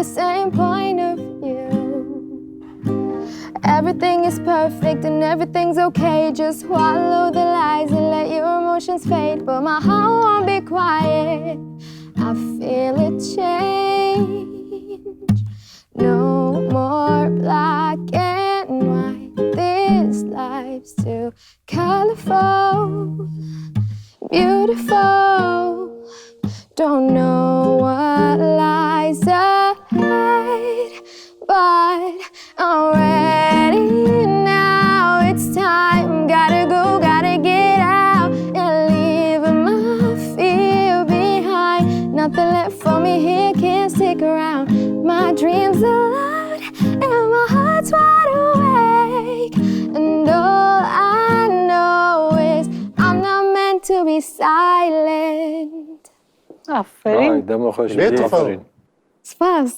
the same point of view. Everything is perfect and everything's okay. Just swallow the lies and let your emotions fade. But my heart won't be quiet. I feel it change. No more black and white. This life's too colorful, beautiful. Don't know what lies ahead, but I'm ready now. It's time. Gotta go, gotta get out and leave my fear behind. Nothing left for me here, can't stick around. My dreams are loud and my heart's wide awake. And all I know is I'm not meant to be silent. ئافەرین. وای دەمە خۆش Beautiful. ئافەرین. سپاس.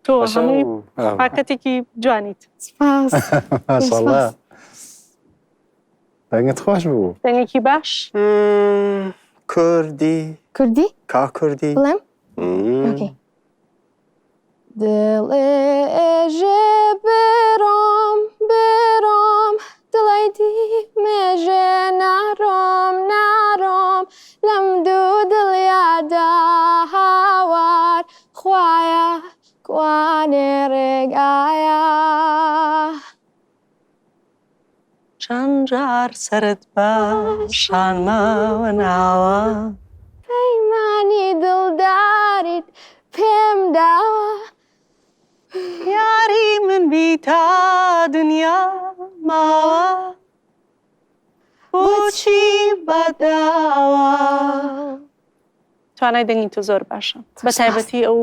تۆ باشە هەمووی و- ئا. پاکەتێکی جوانیت. سپاس. ماشاءالله دەنگت خۆش بوو. دەنگێکی باش. کوردی. کوردی؟ کا کوردی. بڵێم؟ ئۆکەی. دڵێ ئێژێ برۆم برۆم دڵی دیمێژێ نارۆم نارۆم لەم دوو دڵیادا هاوار خوایە کوانێ ڕێگایە. چەند جار سەرت بە شانمەوە ناوە. پەیمانی دڵداریت پێم داوە. یاری من بی تا دنیا ماوە. بۆچی بەداوە. توانای دەنگی تۆ زۆر باشە بە تایبەتی ئەو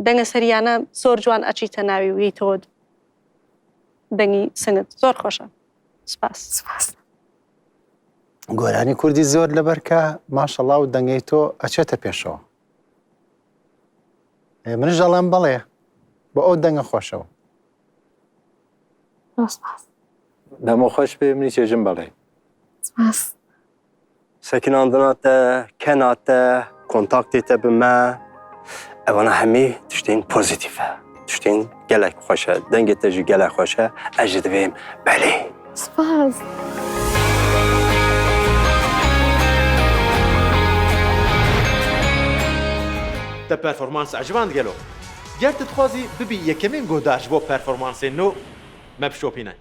دەنگە سەریانە زۆر جوان ئەچیتە ناوی وی تۆ دەنگی سنگت زۆر خۆشە سپاس. سپاس. گۆرانی کوردی زۆر لەبەرکە ماشەڵا و دەنگەی تۆ ئەچێتە پێشەوە. منیش ئەڵێم بەڵێ بۆ ئەو دەنگە خۆشەوە. سپاس. دەمە خۆش بێ منی چێژم بەڵێ. سپاس. Sekinandina te, kena te, kontaktê te bi me evana hemî tiştên pozîtîf e. Tiştên gelek xweş e. Dengê te jî gelek xweş e. Ez jî divêm belê. Spas. Te performans eciband gelo? Ger tu dixwazî bibî yekemîn guhdar ji bo performansên nû, me bişopîne.